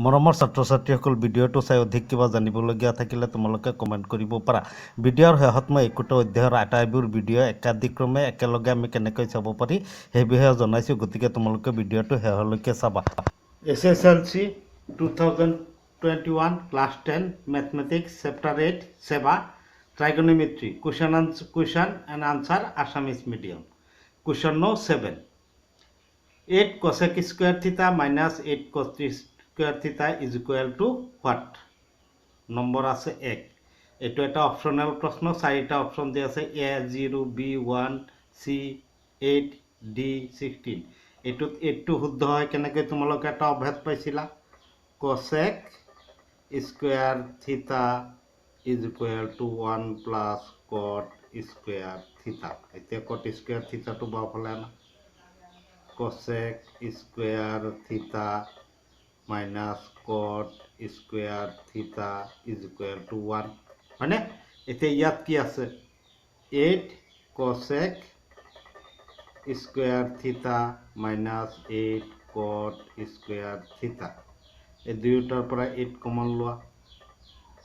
মৰমৰ ছাত্ৰ ছাত্ৰীসকল, ভিডিঅ'টো চাই অধিক কিবা জানিবলগীয়া থাকিলে তোমালোকে কমেণ্ট কৰিব পাৰা। ভিডিঅ'ৰ শেষত মই একোটা অধ্যায়ৰ আটাইবোৰ ভিডিঅ' একাদিক্ৰমে একেলগে আমি কেনেকৈ চাব পাৰি, সেই বিষয়ে জনাইছোঁ। গতিকে তোমালোকে ভিডিঅ'টো শেষলৈকে চাবা। SSLC 2021, class 10, mathematics, chapter 8, SEBA, trigonometry, question and answer, Assamese medium. Question no 7: 8 cosec square theta minus 8 cos square theta is equal to what? Number আছে এক। এইটো এটা অপশ্যনেল প্ৰশ্ন। চাৰিটা অপশ্যন দিয়া আছে: A 0, B 1, C 8, D 16। এইটোত এইটটো শুদ্ধ হয় কেনেকৈ? তোমালোকে এটা অভেদ পাইছিলা, cosec square theta is equal to 1 plus cot square theta। এতিয়া কট স্কুৱেৰ থিতাটো বাওঁফালে আনা। Cosec square theta minus cot square theta is equal to 1, হয়নে? এতিয়া ইয়াত কি আছে? 8 cosec square theta minus 8 cot square theta। এই দুয়োটাৰ পৰা এইট কমন লোৱা।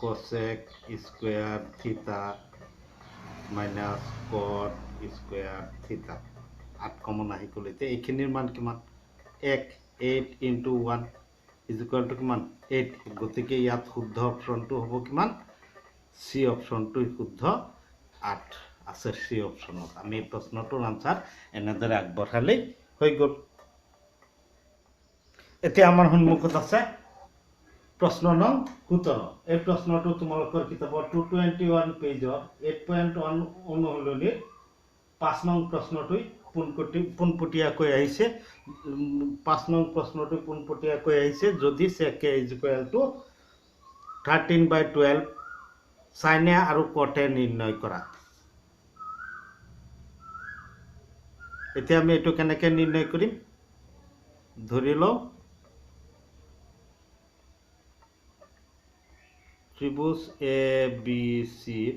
Cosec square theta minus cot square theta, 8 common আহি গ'ল। এতিয়া এইখিনিৰ মান কিমান? এক। 8 into 1 is equal to কিমান? এইট। গতিকে ইয়াত শুদ্ধ অপশ্যনটো হ'ব কিমান? চি অপশ্যনটো শুদ্ধ। 8 আছে চি অপশ্যনত। আমি প্ৰশ্নটোৰ আনচাৰ এনেদৰে আগবঢ়ালেই হৈ গ'ল। এতিয়া আমাৰ সন্মুখত আছে প্ৰশ্ন নং 17। এই প্ৰশ্নটো তোমালোকৰ কিতাপৰ 221 পেজৰ 8.1 অনুশীলনীৰ 5 নং প্ৰশ্নটোই পোনপটীয়াকৈ আহিছে। 5 নং প্ৰশ্নটো পোনপটীয়াকৈ আহিছে। যদি sec A is equal to 13 by 12, sin A আৰু কট এ নিৰ্ণয় কৰা। এতিয়া আমি এইটো কেনেকৈ নিৰ্ণয় কৰিম? ধৰি লওঁ ত্ৰিভুজ এ বি চিৰ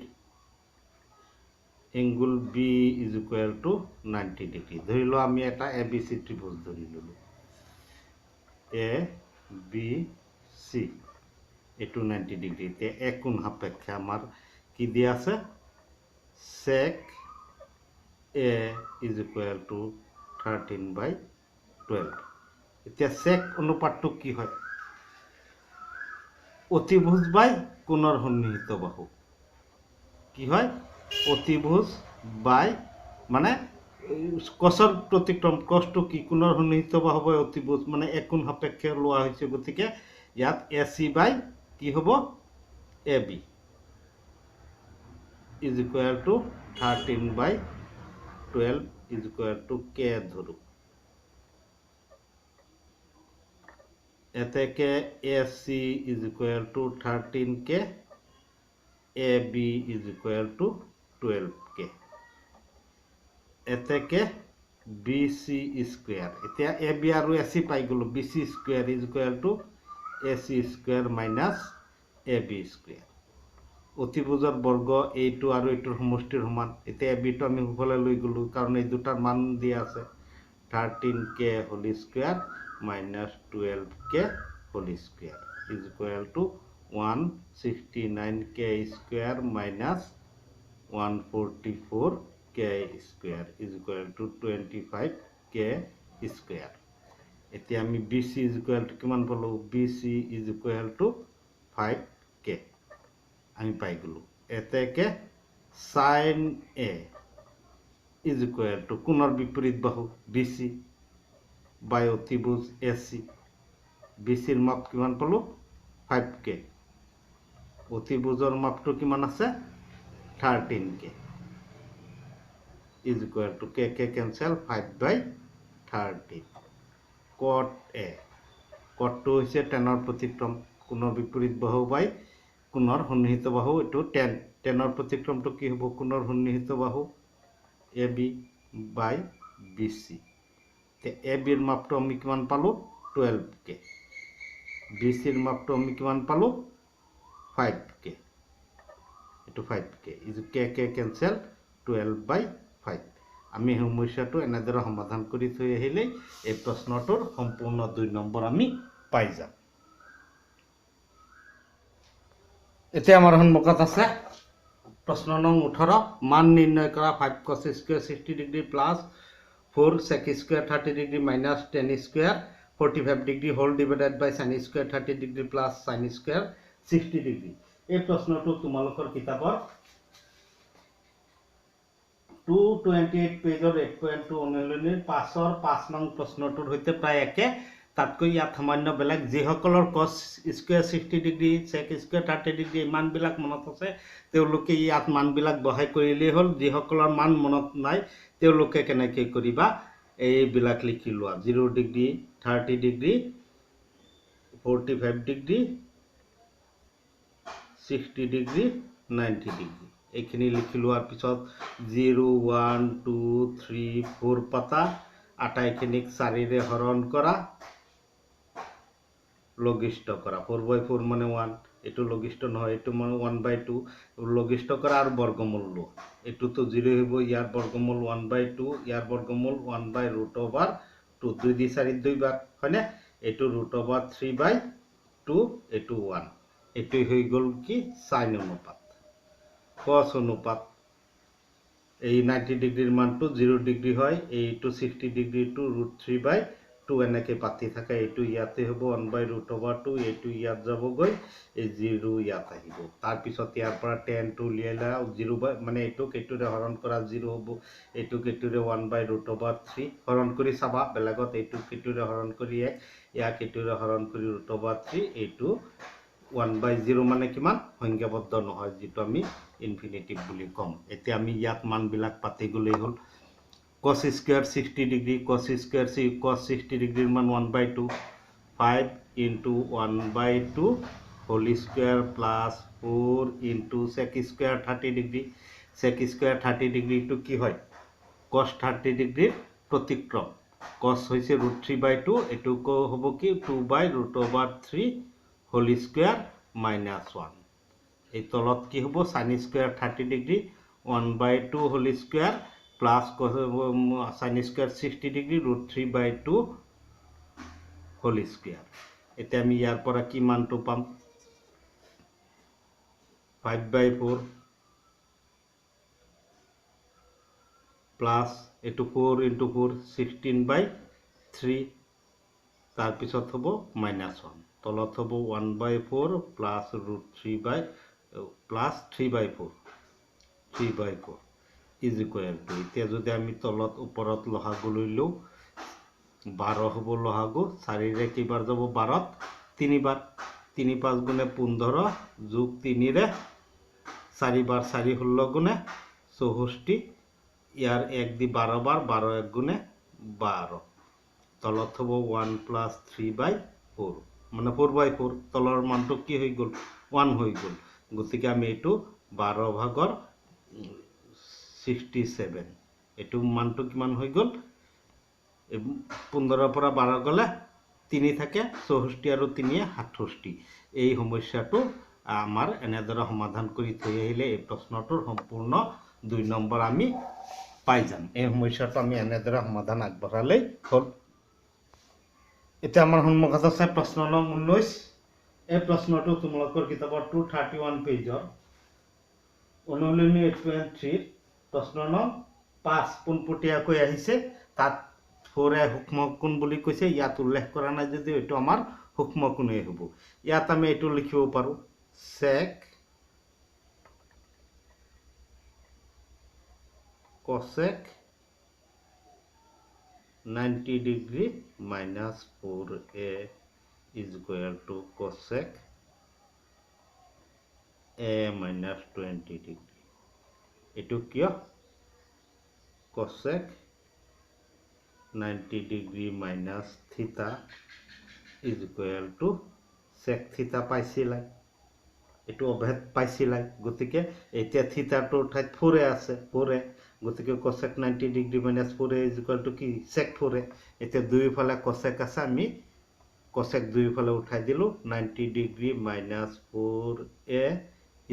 angle B is equal to 90 degree। ধৰি লোৱা আমি এটা এ বি চি ত্ৰিভুজ ধৰি ল'লোঁ। এ বি চি, এইটো 90 ডিগ্ৰী। এতিয়া এক কোণ সাপেক্ষে আমাৰ কি দিয়া আছে? Sec A is equal to 13 by 12। এতিয়া চেক অনুপাতটো কি হয়? অতিভুজ বাই কোণৰ সন্নিহিত বাহু। কি হয়? অতিভুজ বাই, মানে কচৰ প্ৰতিক্ৰম। কচটো কি? কোণৰ সন্নিহিত বাহু বাই অতিভুজ। মানে এক কোণ সাপেক্ষে লোৱা হৈছে। গতিকে ইয়াত এ চি বাই কি হ'ব? A B is equal to 13 by 12 is equal to K ধৰোঁ। এতেকে AC is equal to 13 K, AB is equal to 12 K। এতেকে বি চি স্কুৱেৰ, এতিয়া এ বি আৰু এ চি পাই গ'লোঁ, BC square is equal to AC square minus AB square। অতিভুজৰ বৰ্গ এইটো আৰু এইটোৰ সমষ্টিৰ সমান। এতিয়া এ বিটো আমি সোঁফালে লৈ গ'লোঁ, কাৰণ এই দুটাৰ মান দিয়া আছে। 13 K whole square minus 12 K whole square is equal to 169 K square minus 144 K square is equal to 25 K square। এতিয়া আমি BC is equal to কিমান পালোঁ? BC is equal to 5 K আমি পাই গ'লোঁ। এতেকে sin A is equal to কোণৰ বিপৰীত বাহু বি চি বাই অতিভুজ এ চি। বি চিৰ মাপ কিমান পালোঁ? ফাইভ কে। অতিভুজৰ মাপটো কিমান আছে? 13 K is equal to K K cancel, 5 by 13। Cot A, কটটো হৈছে টেনৰ প্ৰতিক্ৰম। কোণৰ বিপৰীত বাহু বাই কোণৰ সন্নিহিত বাহু। এইটো টেন। টেনৰ প্ৰতিক্ৰমটো কি হ'ব? কোণৰ সন্নিহিত বাহু A B by B C। A বিৰ মাপটো আমি কিমান পালোঁ? টুৱেলভ কে। বি চিৰ মাপটো আমি কিমান পালোঁ? ফাইভ কে। এইটো 5 K is K K cancel, 12 by 5। আমি সমস্যাটো এনেদৰে সমাধান কৰি থৈ আহিলেই এই প্ৰশ্নটোৰ সম্পূৰ্ণ 2 নম্বৰ আমি পাই যাম। এতিয়া আমাৰ সন্মুখত আছে প্ৰশ্ন নং 18। মান নিৰ্ণয় কৰা 5 cos square 60 degree plus 4 sec square 30 degree minus 10 square 45 degree whole divided by sin square 30 degree plus sin square 60 degree. এই প্ৰশ্নটো তোমালোকৰ কিতাপৰ 228 পেজৰ 8.2 অনুশীলনীৰ 5ৰ 5 নং প্ৰশ্নটোৰ সৈতে প্ৰায় একে, তাতকৈ ইয়াত সামান্য বেলেগ। যিসকলৰ cos square 60 degree, sec square 30 degree এই মানবিলাক মনত আছে, তেওঁলোকে ইয়াত মানবিলাক বহাই কৰিলেই হ'ল। যিসকলৰ মান মনত নাই তেওঁলোকে কেনেকৈ কৰিবা, এইবিলাক লিখি লোৱা। 0 degree, 30 degree, 45 degree, 60 degree, 90 degree এইখিনি লিখি লোৱাৰ পিছত 0 1 2 3 4 পাতা, আটাইখিনিক 4ৰে হৰণ কৰা, লঘিষ্ঠ কৰা। 4/4 মানে 1, এইটো লঘিষ্ঠ নহয়, এইটো মানে 1/2। লঘিষ্ঠ কৰা আৰু বৰ্গমূল লোৱা। এইটোতো 0 হ'ব, ইয়াৰ বৰ্গমূল 1/2, ইয়াৰ বৰ্গমূল 1/√2, 2 দি 4 দুইবাৰ হয়নে? এইটো √3/2, এইটো 1। এইটোৱে হৈ গ'ল কি চাইন অনুপাত। কস অনুপাত এই 90 ডিগ্ৰীৰ মানটো 0 ডিগ্ৰী হয়, এইটো 60 ডিগ্ৰীটো √3/2 এনেকৈ পাতি থাকে। এইটো ইয়াতে হ'ব 1/√2, এইটো ইয়াত যাবগৈ, এই 0 ইয়াত আহিব। তাৰপিছত ইয়াৰ পৰা 10টো উলিয়াই লোৱা, 0 বাই মানে এইটোক এইটোৰে হৰণ কৰা 0 হ'ব, এইটোক এইটোৰে 1/√3 হৰণ কৰি চাবা বেলেগত, এইটোক এইটোৰে হৰণ কৰি 1, ইয়াক এইটোৰে হৰণ কৰি √3, এইটো 1/0 মানে কিমান সংখ্যাবদ্ধ নহয়, যিটো আমি ইনফিনিটিভ বুলি ক'ম। এতিয়া আমি ইয়াত মানবিলাক পাতি গ'লেই হ'ল। cos square 60 degree, cos square cos 60 ডিগ্ৰীৰ মান 1/2, 5 into 1/2 whole square plus 4 into sec square 30 degree. sec square 30 ডিগ্ৰীটো কি হয়? cos 30 ডিগ্ৰীৰ প্ৰতিক্ৰম। cos হৈছে √3/2, এইটো হ'ব কি 2/√3 whole square minus 1। এই তলত কি হ'ব sin square 30 degree 1/2 whole square plus sin square 60 degree √3/2 whole square. এতিয়া আমি ইয়াৰ পৰা কি মানটো পাম? 5/4 প্লাছ এইটো 4 into 4 16/3, তাৰপিছত হ'ব -1, তলত হ'ব 1/4 plus √3 plus 3/4, 3/4 is equal to. এতিয়া যদি আমি তলত ওপৰত লহাগু লৈ লওঁ, 12 হ'ব লহাগু, 4ৰে কেইবাৰ যাব 12ত 3বাৰ, 3 5 গুণে 15 যোগ 3ৰে 4 বাৰ, 4 16 গুণে 64, ইয়াৰ 1 দি 12 বাৰ, 12 1 গুণে 12, তলত হ'ব 1 প্লাছ 3/4 মানে 4/4, তলৰ মানটো কি হৈ গ'ল 1 হৈ গ'ল। গতিকে আমি এইটো 12 ভাগৰ 67, এইটো মানটো কিমান হৈ গ'ল? 15ৰ পৰা 12 গ'লে 3 থাকে, 64 আৰু 3 67। এই সমস্যাটো আমাৰ এনেদৰে সমাধান কৰি থৈ আহিলে এই প্ৰশ্নটোৰ সম্পূৰ্ণ 2 নম্বৰ আমি পাই যাম। এই সমস্যাটো আমি এনেদৰে সমাধান আগবঢ়ালেই হ'ল। এতিয়া আমাৰ সন্মুখত আছে প্ৰশ্ন নং 19। এই প্ৰশ্নটো তোমালোকৰ কিতাপৰ 231 পেজৰ অনুশীলনী 8.3 প্ৰশ্ন নং 5 পোনপটীয়াকৈ আহিছে। তাত 4 সূক্ষ্ম কোণ বুলি কৈছে, ইয়াত উল্লেখ কৰা নাই যদিও এইটো আমাৰ সূক্ষ্ম কোণেই হ'ব। ইয়াত আমি এইটো লিখিব পাৰোঁ sec cosec 90 degree minus 4a is equal to cosec a minus 20 degree. এইটো কিয়? cosec 90 degree minus theta is equal to sec theta পাইছিলাই, এইটো অভেদ পাইছিলাই। গতিকে এতিয়া থিতাটোৰ ঠাইত 4a আছে, 4a, গতিকে cosec 90 degree minus 4a is equal to কি sec 4a। এতিয়া দুয়োফালে cosec আছে, আমি cosec দুয়োফালে উঠাই দিলোঁ, 90 degree minus 4a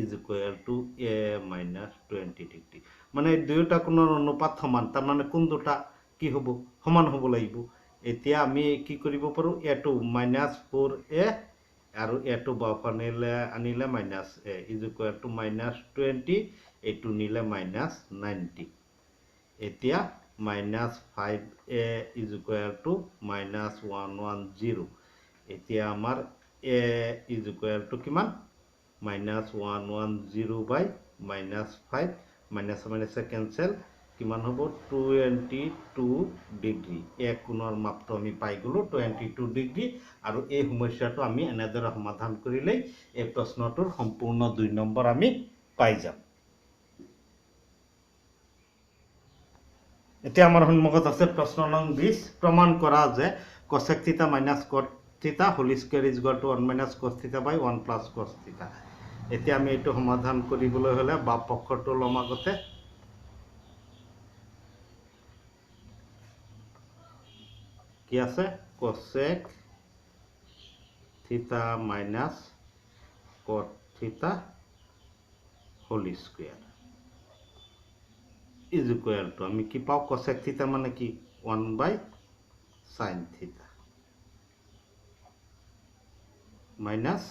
is equal to a minus 20 degree। মানে দুয়োটা কোণৰ অনুপাত সমান, তাৰমানে কোন দুটা কি হ'ব সমান হ'ব লাগিব। এতিয়া আমি কি কৰিব পাৰোঁ, এটো মাইনাছ 4a আৰু এটো বাওঁফালে আনিলে minus a is equal to minus 20, এইটো নিলে মাইনাছ 90। এতিয়া minus 5 a is equal to minus 110। এতিয়া আমাৰ এ is equal to কিমান? Minus 110 by minus 5, minus মাইনাছে cancel, কিমান হ'ব? 22 ডিগ্ৰী। এক কোণৰ মাপটো আমি পাই গ'লোঁ 22 ডিগ্ৰী। আৰু এই সমস্যাটো আমি এনেদৰে সমাধান কৰিলেই এই প্ৰশ্নটোৰ সম্পূৰ্ণ 2 নম্বৰ আমি পাই যাম। এতিয়া আমাৰ সন্মুখত আছে প্ৰশ্ন নং 20। প্ৰমাণ কৰা যে cosec theta minus cot theta whole square is equal to 1 minus cos theta by 1 plus cos theta। এতিয়া আমি এইটো সমাধান কৰিবলৈ হ'লে বাওঁ পক্ষটো ল'ম আগতে। কি আছে? Cosec theta minus cot theta whole square is equal to আমি কি পাওঁ? কসেক থিতা মানে কি? 1 by sine theta minus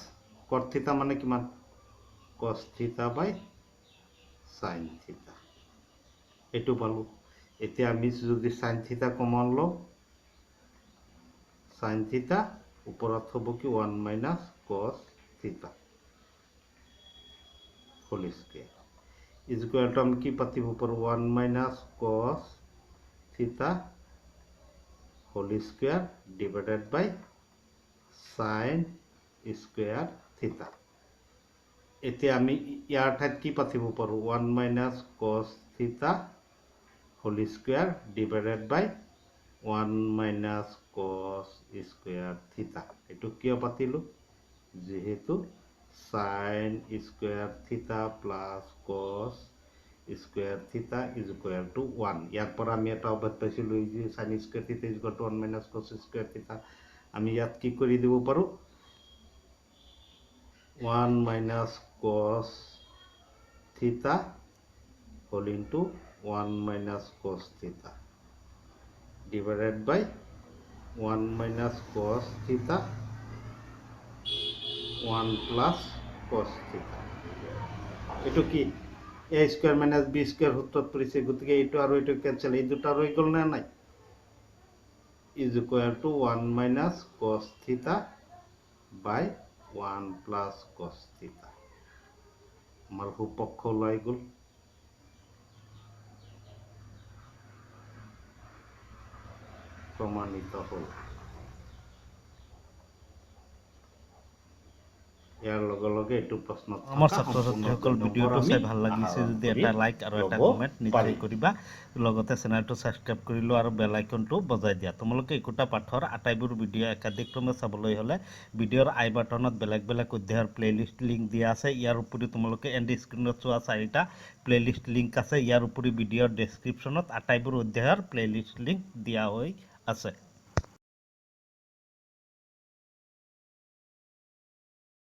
cot theta মানে কিমান? Cos theta by sine theta. এইটো পালোঁ। এতিয়া আমি যদি সাইন থিতা কমন লওঁ, সাইন থিতা ওপৰত হ'ব কি? 1 minus cos theta whole square is equal to আমি কি পাতিব পাৰোঁ? 1 minus cos theta whole square divided by sine square theta. এতিয়া আমি ইয়াৰ ঠাইত কি পাতিব পাৰোঁ? 1 minus cos theta whole square divided by 1 minus cos square theta. এইটো কিয় পাতিলোঁ? যিহেতু sine square theta plus cos square theta is equal to 1। ইয়াৰ পৰা আমি এটা অভেদ পাইছিলোঁ যে sine square theta is equal to 1 minus cos square theta. আমি ইয়াত কি কৰি দিব পাৰোঁ? 1 minus cos theta whole into 1 minus cos theta divided by 1 minus cos theta 1 plus cos theta। এইটো কি? A square minus b square সূত্ৰত পৰিছে, গতিকে এইটো আৰু এইটো কেঞ্চেল, এই দুটা ৰৈ গ'ল নে নাই? Is equal to 1 minus cos theta by 1 plus cos theta। আমাৰ সোঁপক্ষ ওলাই গ'ল। প্ৰমাণিত হ'ল। ইয়াৰ লগে লগে এইটো প্ৰশ্ন। আমাৰ ছাত্ৰ ছাত্ৰীসকল, ভিডিঅ'টো চাই ভাল লাগিছে যদি এটা লাইক আৰু এটা কমেণ্ট নিশ্চয় কৰিবা, লগতে চেনেলটো ছাবস্ক্ৰাইব কৰি লোৱা আৰু বেল আইকনটো বজাই দিয়া। তোমালোকে একোটা পাঠৰ আটাইবোৰ ভিডিঅ' একাধিক্ৰমে চাবলৈ হ'লে ভিডিঅ'ৰ আই বাটনত বেলেগ বেলেগ অধ্যায়ৰ প্লে'লিষ্ট লিংক দিয়া আছে। ইয়াৰ উপৰি তোমালোকে এণ্ড স্ক্ৰীণত চোৱা 4টা প্লে'লিষ্ট লিংক আছে। ইয়াৰ উপৰি ভিডিঅ'ৰ ডেছক্ৰিপশ্যনত আটাইবোৰ অধ্যায়ৰ প্লে'লিষ্ট লিংক দিয়া হৈ আছে।